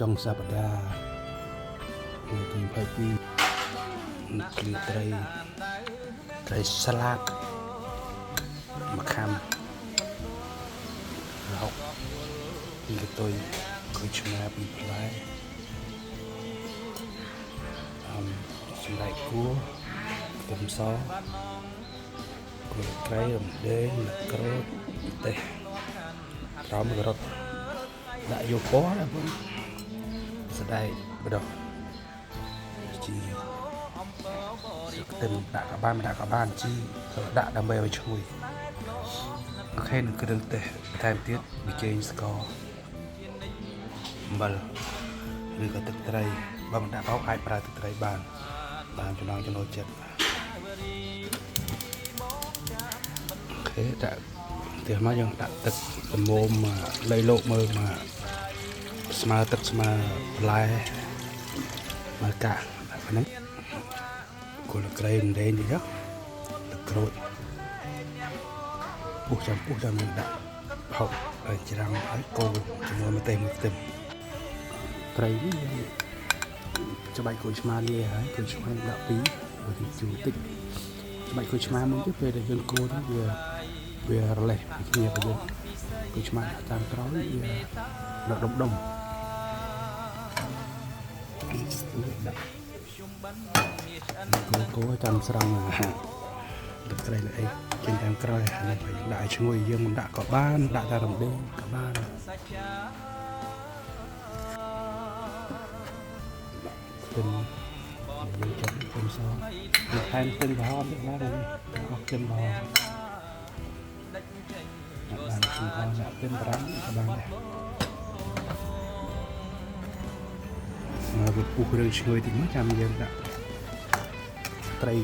ចុងសប្តាហ៍ថ្ងៃទី22នេះគឺត្រីត្រីស្លាតមួយខាំរហុកពីកតុយក្រូចឆ្មាពីរផ្លែអមសណ្តែកគួរខ្ទឹមសគល់ត្រីរំដេងលក្រូចម្ទេសក្រោមការ៉ុតដាក់យកពណ៌ណាបងសណ្តែកបដោះជីស្លឹកខ្ទឹមដាក់ក៏បានមិនដាក់ក៏បានជីក៏ដាក់ដើម្បីឲ្យឈ្ងុយ OK នឹងគ្រឿងទេសបន្ថែមទៀតប៊ីចេងស្ករអំបិលឬក៏ទឹកត្រីបើមិនដាក់បោកអាចប្រើទឹកត្រីបានតាមចំណង់ចំណូលចិត្ត OK ដាក់ផ្ទះមកយើងដាក់ទឹកល្មមមកលៃលោកមើលមកស្មើទឹកស្មើបន្លែមកកាក់ដាក់ប៉ុណ្ណឹងគល់ក្រែមដេញតិចទឹកក្រូចពុះចាំពុះចាំយើងដាក់ហុកឲ្យច្រាំហើយកូរជាមួយម្ទេសមួយខ្ទឹមត្រីនេះយើងច្បាច់ក្រូចឆ្មាលាយហើយក្រូចឆ្មាដាក់ពីរបើទីជូរតិចច្បាច់ក្រូចឆ្មាមួយទៅពេលដែលយើងកូរទៅវាវារលេះពីគ្នាបើយើងក្រូចឆ្មាដាក់តាមក្រោយវាដាក់ដុំដុំដាក់កូរកូរចាំស្រង់ទឹកត្រីលើអីចេញតាមក្រោយអានេះបើយើងដាក់ឲ្យឈ្ងុយយើងមិនដាក់ក៏បានដាក់តែរំដេងក៏បានខ្ទឹមយើងចង់ខ្ទឹមសយើងថែមខ្ទឹមក្រហមទៀតបាននេះអស់ខ្ទឹមក្រហមដាក់បានខ្ទឹមក្រហមដាក់ខ្ទឹមប្រាំក៏បានដែរមកវាពុះរឿងឈ្ងុយតិចមកចាំយើងដាក់ត្រី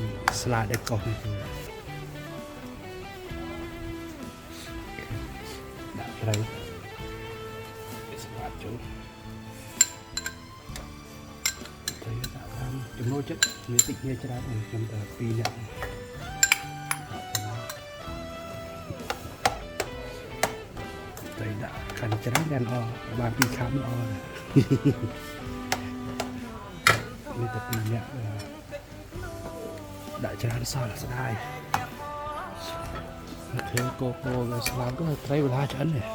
ស្លាដេកកោសនេះគឺដាក់ត្រីស្លាចូលត្រីដាក់តាមចំណូលចិត្តមានតិចមានច្រើនខ្ញុំតែ2នាក់ត្រីដាក់កាន់ច្រើនកាន់អបាន2ខាំល្អនេះតែ2នាក់ដាក់ច្រើនសល់ស្ដាយ OK កូកូវាស្លាប់ទៅត្រីវេលាឆ្អិននេះ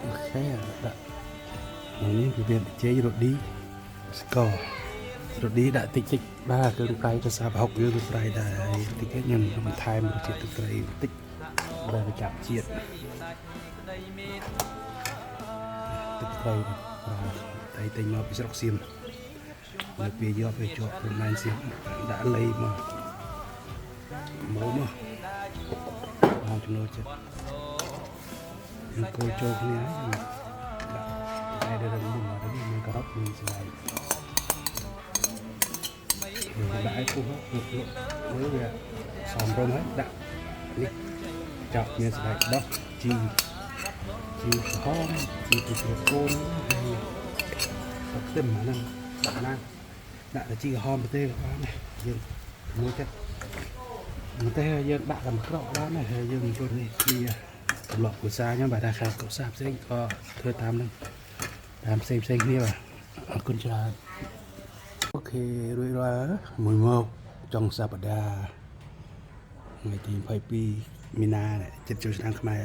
OK ដាក់នេះវាមានចេករ៉ូឌីស្កររ៉ូឌីដាក់តិចតិចបាទគ្រឿងប្រៃទៅសាប្រហុកយើងគឺប្រៃដែរហើយតិចទៀតខ្ញុំបន្ថែមរសជាតិទឹកត្រីបន្តិចដើម្បីបញ្ចាប់ជាតិទឹកត្រីប្រើត្រីទិញមកពីស្រុកសៀមនៅពេលយកវាជាប់ព្រំដែនសៀមដាក់លៃមកមកមកបានចំណូលចិត្តយើងកូរចូលគ្នាហើយដាក់តែដល់រំមកទៅមានការ៉ុតមានស្លៃដាក់ឲ្យពុះលក់លក់មើលវាសំរុំហើយដាក់នេះចាប់មានស្បែកដោះជីជីក្រហមជីពីត្រកូនហើយទឹកខ្ទឹមអាហ្នឹងដាក់ណាដាក់តែជីក្រហមទៅទេក៏បានដែរយើងមួយចិត្តមិនទេយើងដាក់តែមួយក្រកបានដែរហើយយើងចូលនេះគ្នាទម្លាប់គ្រួសារខ្ញុំបាទថាខាងគ្រួសារផ្សេងក៏ធ្វើតាមហ្នឹងតាមផ្សេងផ្សេងគ្នាបាទអរគុណច្រើន OK រួចរាល់មួយមកចុងសប្តាហ៍ថ្ងៃទី22មីនាចិត្តចូលឆ្នាំខ្មែរ